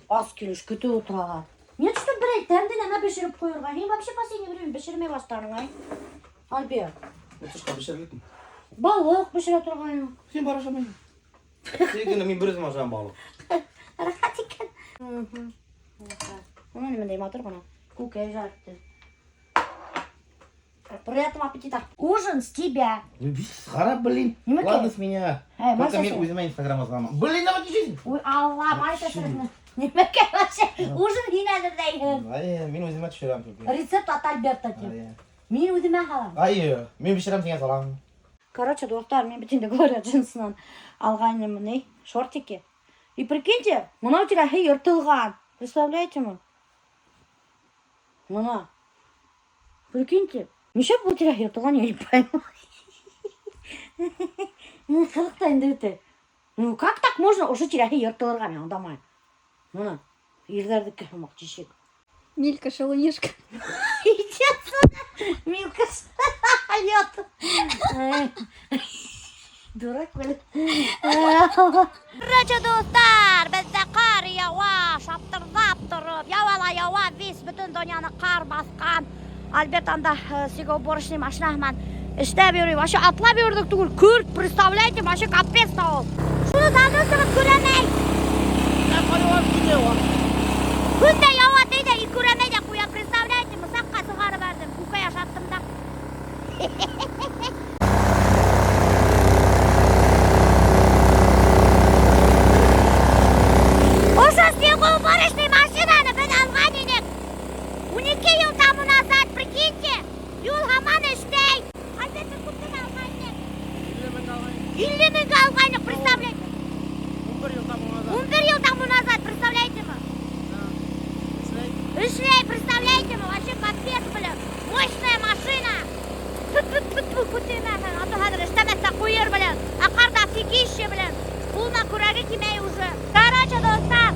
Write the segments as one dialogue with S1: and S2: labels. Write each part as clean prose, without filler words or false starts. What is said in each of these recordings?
S1: Ас килеш көтөп ултыралар. Нет, что берәй тәмле нәмә бешереп ҡуйырға. Һин вообще последнее время бешермәй башланың, ай. Альберт.
S2: Утышҡа бешерлекме?
S1: Балыҡ бешерә торғайның.
S2: Һин бар ашамайһың. Тик мин бер үҙем ашайым балыҡ.
S1: Рәхәт икән. Бына ниндәй матур ғына. Күкәй жарты. Приятного аппетита. Ужин с тебя.
S2: Ҡара, блин.
S1: Нимә
S2: Ладно
S1: кәрәк?
S2: с меня.
S1: Эй,
S2: Только
S1: май
S2: мин
S1: сәсә.
S2: үҙемә инстаграмға саламын. Блин, давай кишәйһең.
S1: Ой, Алла, май сәсәне. Нимә вообще? Ужин һин әҙерләйһең.
S2: Ай, мин үҙемә төшөрәм только.
S1: Рецепт от Альберта тип.
S2: Ай,
S1: Мин үҙемә һалам.
S2: Ай, мин бешерәм һиңә салам.
S1: Короче, дуҫтар, мин бит инде Глория джинсынан алғайным ни, шортики. И прикиньте, бынау тирәһе йыртылған. Представляете мы? Бына. Прикиньте. Нишләп был тирәһе йыртылған, я не пойму. Ҡыҙыҡ та инде үте. Ну как так можно ошо тирәһе йыртылырға, мин аңламайым. Бына, ирҙәрҙеке һымаҡ тишек.
S3: Милька шалунишка.
S1: Иди отсюда, Милка, алёт. Дурак, блин. Короче, дуҫтар, беҙҙә ҡар яуа, шаптырҙап тороп, яуа ла яуа, весь бөтөн донъяны ҡар баҫҡан. Альберт анда снегоуборочный машина менән эшләп йөрөй. Вообще атлап йөрөрлөк түгел, көрт, представляете, вообще капец та ул. Шуны данын сығып күрәмәй. Көн дә яуа ти ҙә, и күрәмәй ҙә ҡуя, представляете, саҡҡа сығарып бәрҙем, күкәй ашаттым да. Ошо снегоуборочный машинаны беҙ алған инек. 12 йыл тому назад, прикиньте. И ул һаман эшләй. Альберт, беҙ күптән алған инек. 50 меңгә алғайныҡ, представляете?
S2: 11 йыл тому назад.
S1: 11 йыл тому назад, представляете мы? Эшләй, представляете мы? Вообще капец, блин. Мощная машина. Ту-ту-ту-ту, күтәрмәһен. А то хәҙер эшләмәҫтә ҡуйыр, блин. А ҡар дофигище, блин. Ҡулына көрәге килмәй уже. Короче, дуҫтар,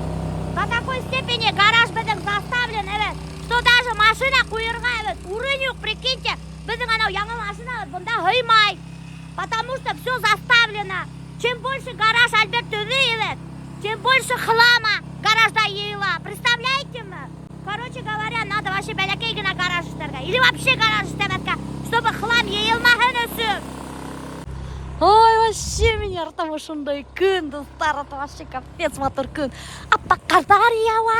S1: до такой степени гараж беҙҙең заставлен, эйе, что даже машина ҡуйырға, эйе, урын юҡ, прикиньте. Беҙҙең анау яңы машина бында һыймай. Потому что все заставлено. Чем больше гараж Альберт төҙөй, эйе, тем больше хлама гаражда йыйыла. Представляете мы? Короче говоря, надо вообще бәләкәй генә гараж эшләргә. Или вообще гараж эшләмәҫкә, чтобы хлам йыйылмаһын өсөн. Ой, вообще мин яратам ошондай көн, дуҫтар, это вообще капец матур көн. Аппаҡ ҡарҙар яуа,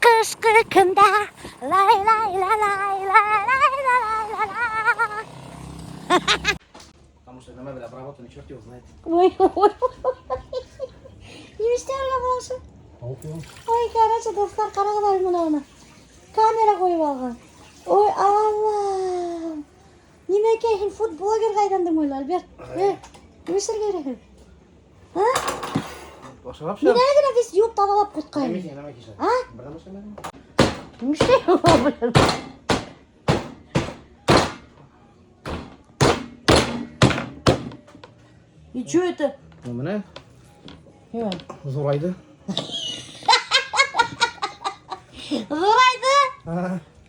S1: ҡышҡы көндә. Лай лай лай лай лай лай лай лай лай.
S2: Потому что нәмә белән обработанный, черт его знает.
S1: Ой, ой, ой. Нимә эшләргә булашы? Ой, короче, дуҫтар, ҡарағыҙ әле бына. Камера ҡуйып алған. Ой, Аллам. Нимәкәй, һин фудблогерға әйләндең әле, Альберт. Нимә эшләргә өйрәндең? А?
S2: Ашап
S1: Мин әле генә весь йыуып таҙалап ҡайтҡайным.
S2: Нәмә кисә?
S1: А?
S2: Бер нәмә эшләмәдем.
S1: Нимә эшләйһең? И чё это?
S2: Ну, менә
S1: Нимә?
S2: ҙурайҙы.
S1: Ҙурайҙы?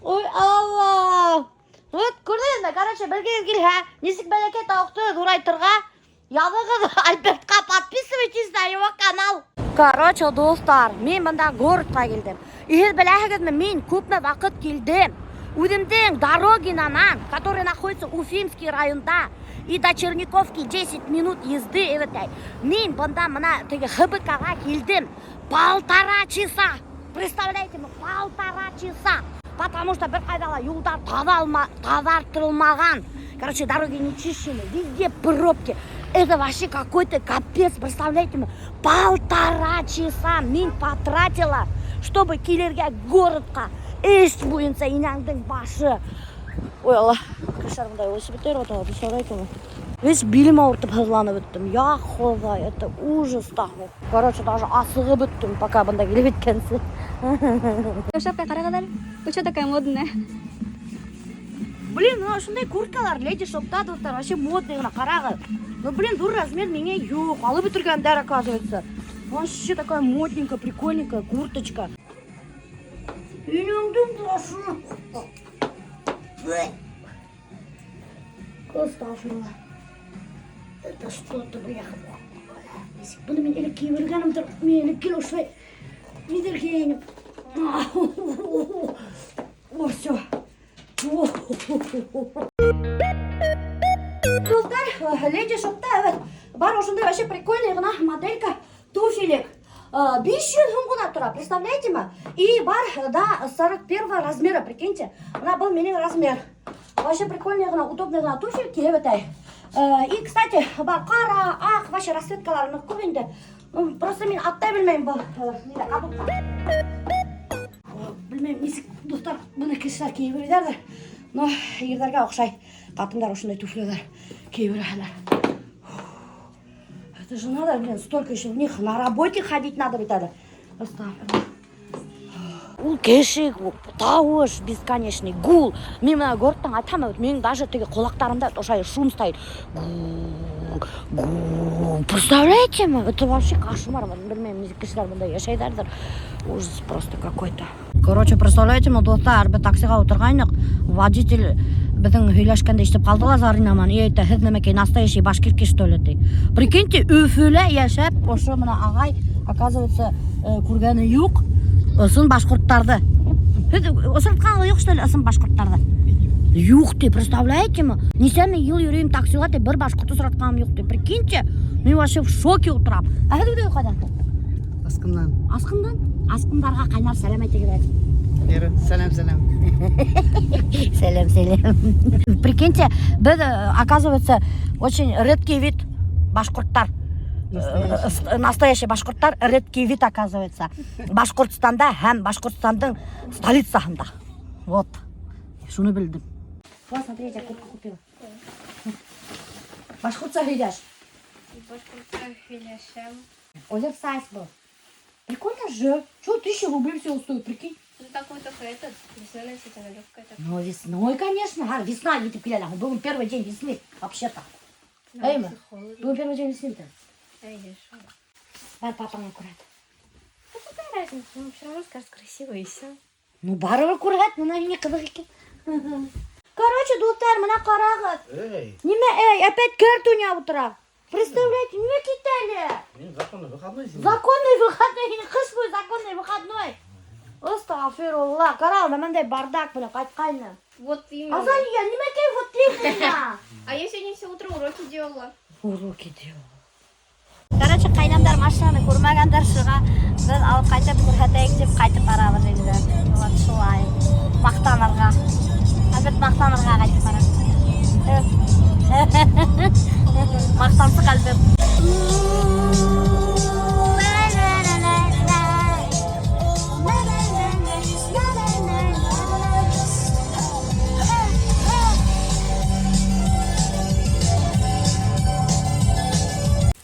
S1: Ой, Алла! Вот, күрҙегеҙме? Короче, белгегеҙ килһә, нисек бәләкәй тауыҡты ҙурайтырға, яҙығыҙ Альбертҡа, подписывайтесь на его канал. Короче, дуҫтар, мин бында городҡа килдем. И һеҙ беләһегеҙме, мин күпме ваҡыт килдем. Үҙемдең Дорогинанан, который находится Уфимский районда, и до Черниковки 10 минут езды, эветәй. Мин бында мына теге ХБК-ға килдем. Полтора часа. Представляете, мы полтора часа. Потому что бер ҡайҙа ла юлдар таҙартылмаған. Короче, дороги не чищены, везде пробки. Это вообще какой-то капец, представляете, мы полтора часа мин потратила, чтобы килергә городҡа. Эш буйынса инәңдең башы. Ой, Алла, кешеләр бында велосипедтар ята, представляете мы? Весь билем ауыртып һыҙланып бөттөм. Я Хоҙай, это ужас тағы. Короче, даже асығып бөттөм, пока бында килеп еткәнсе.
S3: Шапка ҡарағыҙ әле. Вы что такая модная?
S1: Блин, ну ошондай курткалар Леди Шопта, дуҫтар, вообще модный ғына, ҡарағыҙ. Ну, блин, ҙур размер миңә юҡ, алып бөтөргәндәр, оказывается. Вообще такая модненькая, прикольненькая курточка. Инәңдең башы. Астағфирулла. Это что-то, бляха. Быны мин элек кейеп йөрөгәнемдер. Мин элек гел ошолай Ниҙер кейәйем. О, все. Дуҫтар, Леди Шопта, эйе, бар ошондай вообще прикольный ғына моделька туфелек. 500 һум ғына тора, представляете ме? И бар до 41 размера, прикиньте. Бына был минең размер. Вообще прикольный ғына, удобный ғына туфельки, эйе. И, кстати, бар ҡара, аҡ, вообще расцветкалары ныҡ күп инде. Ну, просто мин аттай белмәйем был нимә, каблукта. Белмәйем, нисек, дуҫтар, быны кешеләр кейеп йөрөйҙәрҙер. Но ирҙәргә оҡшай. Ҡатындар ошондай туфлилар кейеп йөрөһәләр. Это же надо, блин, столько еще в них на работе ходить надо бит әле. Астағфирулла. Ул кеше, тауыш бесконечный, гул. Мин бына городтан айтам, вот минең даже теге ҡолаҡтарымда ошолай шум стоит. Гул, гул. Представляете ме? Это вообще кошмар. Белмәйем, нисек кешеләр бында йәшәйҙәрҙер. Ужас просто какой-то. Короче, представляете ме, дуҫтар, беҙ таксиға ултырғайныҡ, водитель беҙҙең һөйләшкәндә ишетеп ҡалды ла Зарина менән, и әйтә, һеҙ нәмәкәй, настоящий башкирки, что ли, ти. Прикиньте, Өфөлә йәшәп, ошо бына ағай, оказывается, күргәне юҡ ысын башҡорттарҙы. Һеҙ осратҡанығыҙ юҡ, что ли, ысын башҡорттарҙы? Юҡ, ти, представляете ме? Нисәмә йыл йөрөйөм таксила, ти, бер башҡорт осратҡаным юҡ, ти. Прикиньте, мин вообще в шоке ултырам. Ә һеҙ үҙегеҙ ҡайҙан?
S4: Асҡындан.
S1: Асҡындан? Асҡындарға ҡайнар сәләм әйтегеҙ.
S4: Сәләм, сәләм.
S1: Сәләм, сәләм. Прикиньте, беҙ, оказывается, очень редкий вид башҡорттар. Настоящий башҡорттар редкий вид, оказывается. Башҡортостанда һәм Башҡортостандың столицаһында. Вот. Шуны белдем. Вот, смотри, я тебе куртку купила. Башҡортса һөйләш.
S3: Башҡортса һөйләшәм.
S1: Оверсайз был. Прикольно же. Чего, 1000 рублей всего стоит, прикинь?
S3: Ну такой только этот, весной носить, она легкая такая.
S1: Ну, весной, конечно. А, весна етеп килә. Бөгөн первый день весны, вообще-то.
S3: На
S1: Эйме?
S3: улице холодно.
S1: Бөгөн первый день весны-то.
S3: Ай, я шо.
S1: Бар папаңа күрһәт.
S3: Ну какая разница, он все равно скажет красиво и все.
S1: Ну, барыбер күрһәт, бына һиңә ҡыҙыҡ икән. Короче, дуҫтар, бына ҡарағыҙ.
S2: Эй,
S1: Нимә, эй, опять кәрт уйнап ултыра. Представляете, нимә китә әле?
S2: мин законный выходной сегодня.
S1: Законный выходной, ҡыш буйы законный выходной. Астағфирулла, ҡара, бындай бардак менән ҡайтҡайным.
S3: Вот именно.
S1: Азалия, нимәкәй вот именно.
S3: А я сегодня все утро уроки делала.
S1: Уроки делала. Короче, ҡәйнәмдәр машинаны күрмәгәндәр, шуға беҙ алып ҡайтып күрһәтәйек тип ҡайтып барабыҙ инде. Вот шулай. Маҡтанырға. Әлбиттә, маҡтанырға ҡайтып барабыҙ. Маҡтансыҡ, әлбиттә.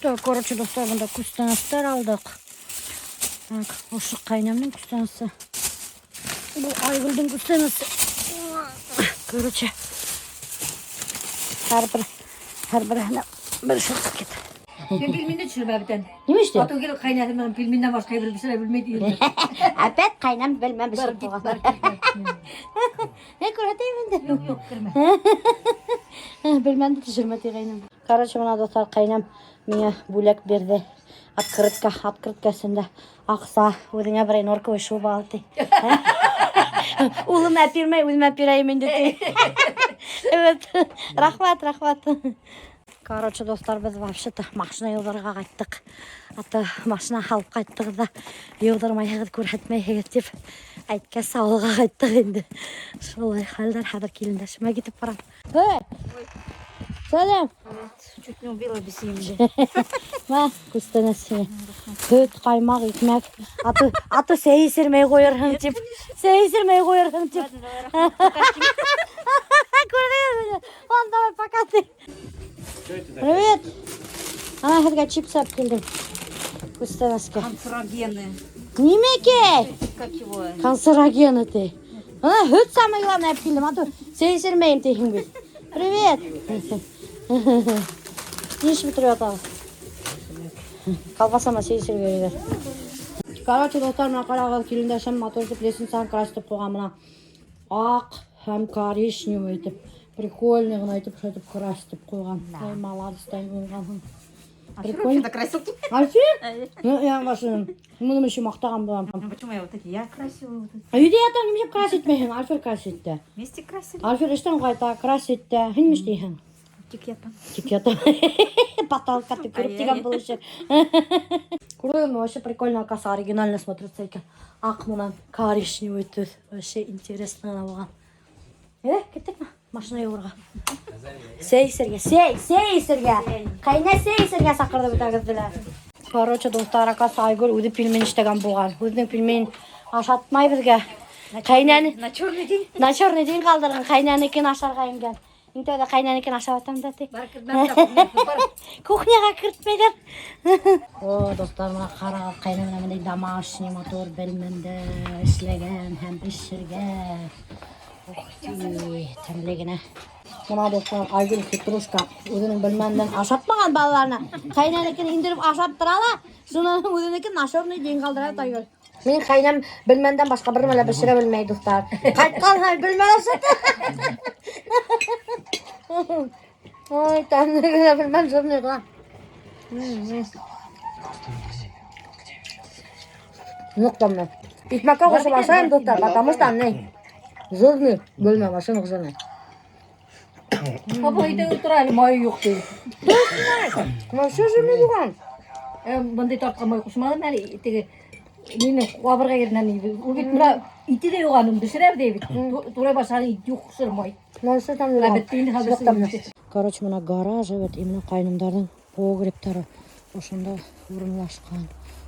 S1: Так, короче, дуҫтар, бында күстәнәстәр алдыҡ. Так, ошо ҡәйнәмдең күстәнәсе. Был Айгөлдөң күстәнәсе. Короче, һәр береһенә бер шырпы китә.
S5: Һин пельменде төшөрмә бүтән.
S1: Нимә эшләй?
S5: Атыу килеп ҡәйнәһе менән пельменнән башҡа бер бешерә белмәй инде.
S1: Опять ҡәйнәм белмәм бешереп
S5: Бар,
S1: ҡуйған.
S5: бар.
S1: Ә, күрһәтәйем инде.
S5: Юҡ, юҡ, кермә.
S1: Белмәнде төшөрмә ти ҡәйнәм. Короче, бына, дуҫтар, ҡәйнәм миңә бүләк бирҙе. Открытка, открытка эсендә аҡса, үҙеңә берәй норковый шуба ал ти. Улым әпирмәй, үҙем әпирәйем инде ти. Evet. Рәхмәт, рәхмәт. Короче, дуҫтар, беҙ вообще-то машина йыуҙырырға ҡайттыҡ. Аты машина алып ҡайттыҡ ҙа, йыуҙырмайһығыҙ, күрһәтмәйһегеҙ тип әйткәс, ауылға ҡайттыҡ инде. Шулай хәлдәр, хәҙер килендәшемә китеп барам. Эй! Сәләм!
S5: Чуть не убила без семьи.
S1: Мә, күстәнәс һиңә. Һөт, ҡаймаҡ, икмәк. Аты сәй эсермәй ҡуйырһың тип. Сәй эсермәй ҡуйырһың тип. Күрҙегеҙме? Ладно, давай, пока ты. Привет. Ана һеҙгә чипсы алып килдем. Күстәнәскә.
S5: Канцерогены.
S1: Нимәкәй?
S5: Как его?
S1: Канцерогены ти. Ана һөт самое главное алып килдем. А то сәй эсермәйем тиһең бит. Привет. Ни эш бөтөрөп ятабыҙ? Колбаса менән сәй эсергә йөрөйҙәр. Короче, дуҫтар, бына ҡарағыҙ, килендәшем матур итеп лестницаны красить ҡуйған бына. Аҡ һәм коричневый итеп. Прикольный ғына итеп, шулай итеп красить ҡуйған. Ай, молодец, уңғанһың. Прикольно.
S5: Вообще-то красил.
S1: Альфир? Ну, я машина. Уны еще маҡтаған булам.
S5: Ну почему я вот такие? Я красила вот эти.
S1: Өйҙә ятам, нимә красить итмәйһең? Альфир красить итә.
S5: Вместе красили.
S1: Альфир эштән ҡайта, красить итә. Һин ни эшләйһең?
S5: Тик ятам.
S1: Тик ятам. Потолка төкөрөп тигән
S5: Ай-яй.
S1: был эше. Күрҙеңме, вообще прикольно, оказывается, оригинально смотрится икән. Аҡ менән коричневый төҫ. Вообще интересно ғына булған. Э, киттекме? Машина йыуырға. Сәй эсергә, сәй, сәй эсергә. Ҡәйнә сәй эсергә саҡырҙы бөтәгеҙҙе лә. Короче, дуҫтар, оказывается, Айгөл үҙе пельмень эшләгән булған. Үҙенең пельмень ашатмай беҙгә. Ҡәйнәне
S5: На черный день.
S1: на черный день ҡалдырған, ҡәйнәнекен ашарға ингән. Иң тәүҙә ҡәйнәнекен ашап ятам да ти.
S5: Бар кермәҫ.
S1: Кухняға кертмәйҙәр. О, дуҫтар, бына ҡарағыҙ, ҡәйнә менән бындай домашний матур белмәндә эшләгән һәм бешергән. Ух ты, тәмле генә. Бына дуҫтар, Айгөл хитрушка үҙенең белмәндән ашатмаған балаларына. Ҡәйнәнекен индереп ашап тора ла, шунан үҙенекен на черный день ҡалдыра Айгөл. Минең ҡәйнәм белмәндән башҡа бер нәмә лә бешерә белмәй, дуҫтар. Ҡайтҡан һайын белмән ашата. Ой, тәмле генә белмән жирный ғына. Ныҡ тәмле. Икмәккә ҡушып ашайым, дуҫтар, потому что ни жирный белмән, вообще ныҡ жирный.
S6: Папа өйҙә ултыра әле майы юҡ ти.
S1: Вообще жирный булған.
S6: Бындай тартҡа май ҡушманым әле теге нимә ҡабырға еренән ул бит бына ите лә юҡ аның бешерәбеҙ ти бит. Турай башлаған ит юҡ ҡушыр май.
S1: Вообще тәмле
S6: Бына
S1: булған.
S6: бөттө инде хәҙер.
S1: Ныҡ тәмле. Короче, бына гараж бит, именно ҡайнымдарҙың погребтары ошонда урынлашҡан.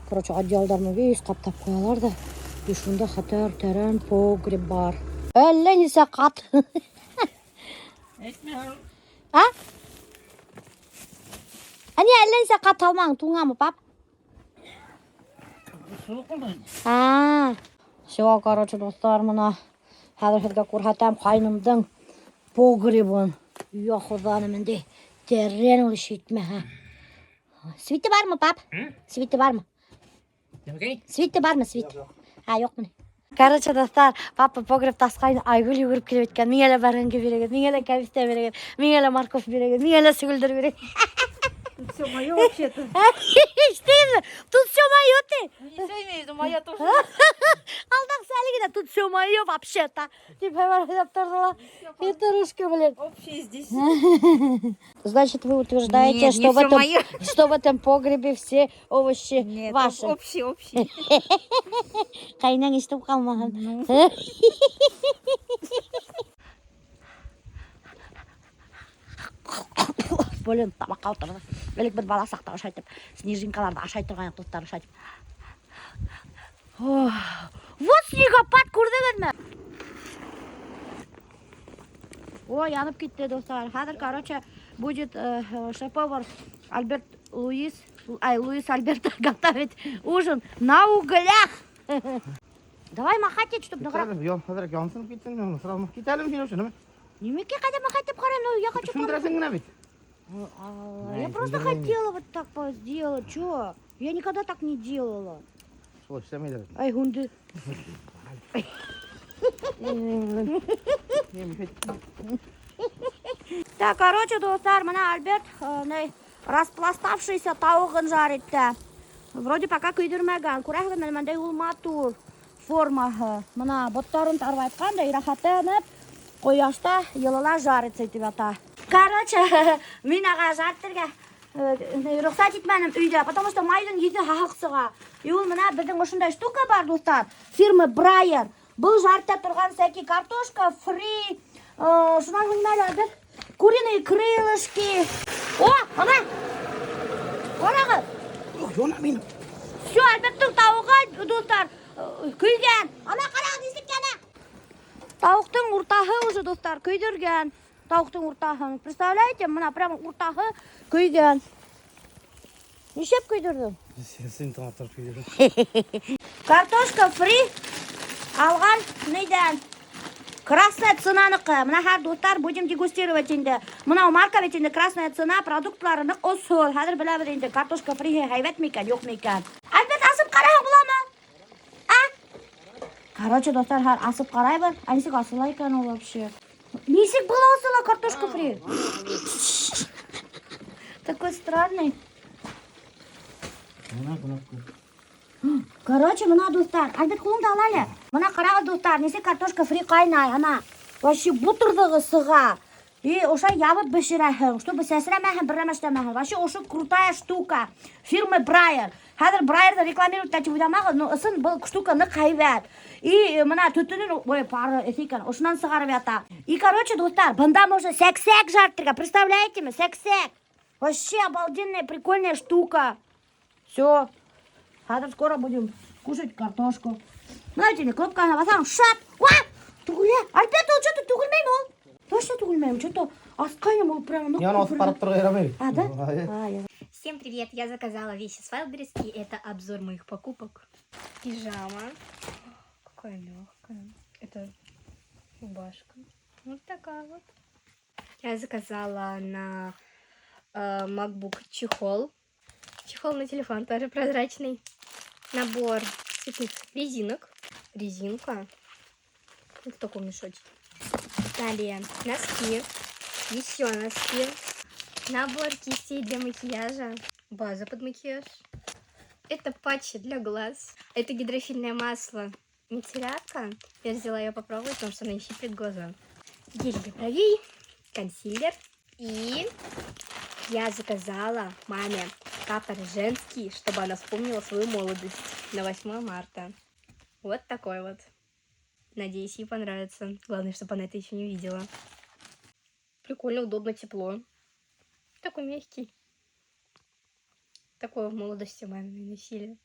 S1: Короче, одеялдар менән весь ҡаплап ҡуялар ҙа, и шунда хәтәр тәрән погреб бар. Әллә нисә ҡат. А? Ә ни әллә нисә ҡат алмаң, туңамы, пап? А, все, короче, дуҫтар, бына хәҙер һеҙгә күрһәтәм ҡайнымдың погребын. Я хоҙаным, инде тәрән ул эш итмәһә. Свете бармы, пап? Свете бармы? Свете бармы, свет? А, юҡмы? Короче, дуҫтар, папа погреб асҡайны, Айгөл йүгереп килеп еткән. Миңә лә бәрәңге бирегеҙ, миңә лә кәбеҫтә бирегеҙ, миңә лә морковь бирегеҙ, миңә лә сөгөлдөр бирегеҙ.
S5: Тут все мое вообще-то.
S1: Ишеттеңме? Тут все мое ты.
S5: Не все имею в виду, моя тоже.
S1: Алдаҡсы әле генә, тут все мое вообще-то. Тип һәм торҙо ла. Хитрушка, блин.
S5: Общее здесь.
S1: Значит, вы утверждаете,
S5: Нет,
S1: что,
S5: не
S1: в
S5: всё
S1: этом,
S5: моё.
S1: что в этом погребе все овощи
S5: Нет,
S1: ваши.
S5: общий, общий.
S1: Ҡәйнәң ишетеп ҡалмаһын. Блин, тамаҡҡа ултырҙы. Элек беҙ бала саҡта ошайтып, снежинкаларҙы ашай торған дуҫтар ошайтып. Ох, вот снегопад күрҙегеҙме? Ой, янып китте, дуҫтар. Хәҙер, короче, будет шеф-повар Альберт Луис, ай, Луис Альберт готовить ужин на углях. Давай махать, чтобы нығыраҡ.
S2: Хәҙер янсын китһен, сразу китәлем һин ошо, нимә?
S1: Нимәкә ҡайҙа махать итеп ҡарайым, ну я хочу
S2: Һүндерәһең генә бит.
S1: А, я просто хотела вот так вот сделать. Чё? Я никогда так не делала.
S2: Шулай эшләмәйҙәр.
S1: Ай, һүнде.
S2: Нимә?
S1: Так, короче, дуҫтар, бына Альберт ни, распластавшийся тауығын жарит. Вроде пока көйҙөрмәгән. Күрәһегеҙ, бындай ул матур формаһы. Бына боттарын тарвайтҡан да рәхәтләнеп ҡояшта йылыла жарится итеп ята. Короче, мин уға жарить итергә рөхсәт итмәнем өйҙә, потому что майҙың еҫе һаҡ сыға. И ул бына беҙҙең ошондай штука бар, дуҫтар. Фирмы Брайер. Был жарить итә торған всякий картошка, фри, шунан һуң нимә әле, Альберт? Куриные крылышки. О, ана! Ҡарағыҙ.
S2: Яна минең.
S1: Все, Альберттың тауығы, дуҫтар, көйгән. Ана ҡарағыҙ, нисек яна. Тауыҡтың уртаһы уже, дуҫтар, көйҙөргән. Тауыҡтың уртаһын. Представляете, бына прямо уртаһы көйгән. Нишләп көйҙөрҙөң?
S2: Син тыңлап тороп көйҙөрҙөң.
S1: Картошка фри алған ниҙән? Красная ценаныҡы. Бына хәҙер, дуҫтар, будем дегустировать инде. Бынау марка бит инде Красная цена продуктлары ныҡ оҫол. Хәҙер беләбеҙ инде, картошка фри һәйбәтме икән, юҡмы икән. Альберт, асып ҡараһаң буламы? А? Короче, дуҫтар, хәҙер асып ҡарайбыҙ. А нисек асыла икән ул вообще? Нисек был асыла картошка фри? Такой странный.
S2: Бына кнопка.
S1: Короче, бына, дуҫтар, Альберт, ҡулыңды ал әле. Бына ҡарағыҙ, дуҫтар, нисек картошка фри ҡайнай, ана. Вообще бутырҙығы сыға. И ошо ябып бешерәһең, чтобы сәсрәмәһен, бер нәмә эшләмәһен. Вообще ошо крутая штука. Фирмы Брайер. Хәҙер Брайерҙы рекламировать итеп уйламағыҙ, но ысын был штука ныҡ һәйбәт. И бына төтөнөн, ой, пары эҫе икән, ошонан сығарып ята. И, короче, дуҫтар, бында можно сәксәк жарить, представляете ме? Сәксәк. Вообще обалденная, прикольная штука. Все. Хәҙер скоро будем кушать картошку. Знаете, кнопканы баҫаң, шап! Уа! Түгелә. Альберт, ул что-то түгелмәйме ул? Точно түгелмәйме? Что-то асҡайным ул прямо ныҡ
S2: Мин аны аҫып ҡарап торорға ярамай.
S1: А, да?
S2: Ай.
S1: А, я-
S3: Всем привет! Я заказала вещи с Wildberries, и это обзор моих покупок. Пижама. Какая легкая. Это рубашка. Вот такая вот. Я заказала на MacBook чехол. Чехол на телефон тоже прозрачный. Набор цветных резинок. Резинка. Вот в таком мешочке. Далее носки. Еще носки. Набор кистей для макияжа. База под макияж. Это патчи для глаз. Это гидрофильное масло мицеллярка. Я взяла ее попробовать, потому что она не щиплет глаза. Гель для бровей, консилер. И я заказала маме капор женский, чтобы она вспомнила свою молодость на 8 марта. Вот такой вот. Надеюсь, ей понравится. Главное, чтобы она это еще не видела. Прикольно, удобно, тепло. Такой мягкий. Такое в молодости мамины носили.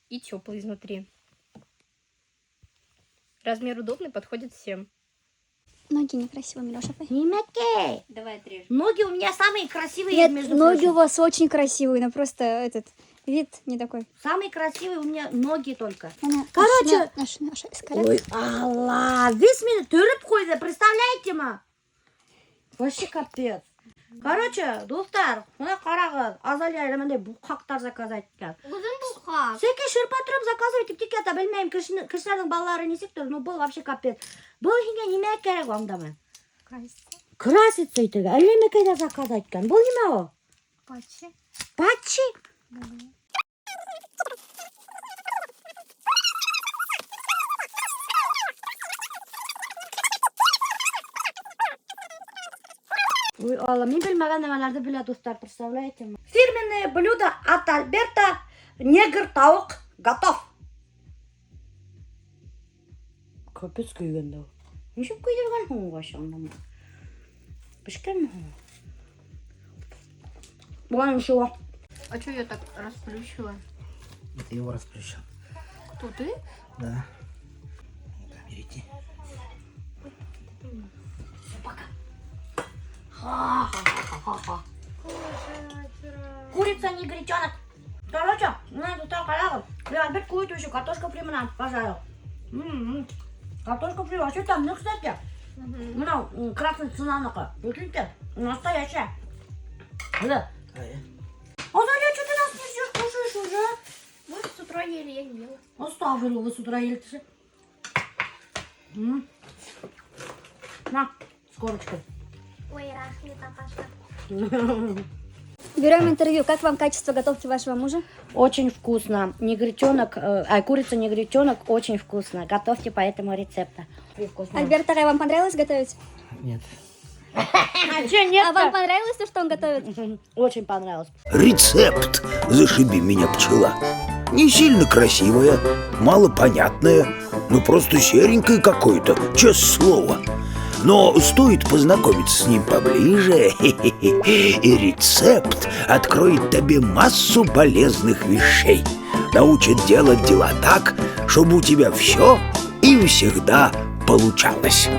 S3: И теплый изнутри. Размер удобный, подходит всем.
S7: Ноги некрасивые, Милеша.
S1: Нимәкәй.
S3: Давай отрежем.
S1: Ноги у меня самые красивые,
S7: Нет,
S1: между
S7: ноги
S1: прочим.
S7: у вас очень красивые, но просто этот вид не такой.
S1: Самые красивые у меня ноги только.
S7: Ана,
S1: Короче-
S7: Аша, аша, аша,
S1: Ой, Алла, весь мине төрөп ҡуйҙы, представляете ме? Вообще капец. Короче, дуҫтар, бына ҡарағыҙ, Азалия бындай булҡаҡтар заказать иткән.
S3: Оҙон булҡаҡ.
S1: Всякий ширпотреб заказывать итеп тик ята, белмәйем, кешеләрҙең балалары нисектер, но был вообще капец. Был һиңә нимә кәрәк аңдамай? Краситься итергә, әллә нимәкәйҙә заказать иткән. Был нимә ул?
S3: Патчи.
S1: Патчи? Ой, Алла, мин белмәгән нәмәләрҙе белә, дуҫтар, представляете? Фирменное блюдо от Альберта негр тауыҡ готов. Капец көйгән дә ул. Нисек көйҙөргән һуң вообще аңламай. Бешкәнме һуң? Була ничего.
S5: А что я так расплющила?
S2: Это его расплющил.
S5: Кто ты?
S2: Да. Да, берите.
S1: Пока. Ха-ха-ха-ха-ха. Курица негритенок. Короче, на эту ҡарағыҙ. Бля, Альберт курицу еще картошка фри менән пожарил. М-м-м. Картошка фри вообще там, ну, кстати. Бынау красный ценаныҡы. Прикиньте, настоящая. Да.
S2: Ай.
S1: Азалия, что ты нас не ждешь, кушаешь уже?
S3: Мы с утра ели, я не ела.
S1: Оставила вы с утра ели. М. На, с корочкой.
S3: Ой, рәхмәт, апаша.
S7: Берем интервью. Как вам качество готовки вашего мужа?
S1: Очень вкусно. Негритенок, курица негритенок очень вкусно. Готовьте по этому рецепту. Вкусно.
S7: Альберт ағай, вам понравилось готовить?
S2: Нет.
S1: А что нет?
S7: А вам понравилось то, что он готовит?
S1: Очень понравилось.
S8: Рецепт «Зашиби меня, пчела». Не сильно красивая, малопонятная, ну просто серенькая какой-то, честное слово. Но стоит познакомиться с ним поближе, и рецепт откроет тебе массу полезных вещей. Научит делать дела так, чтобы у тебя все и всегда получалось.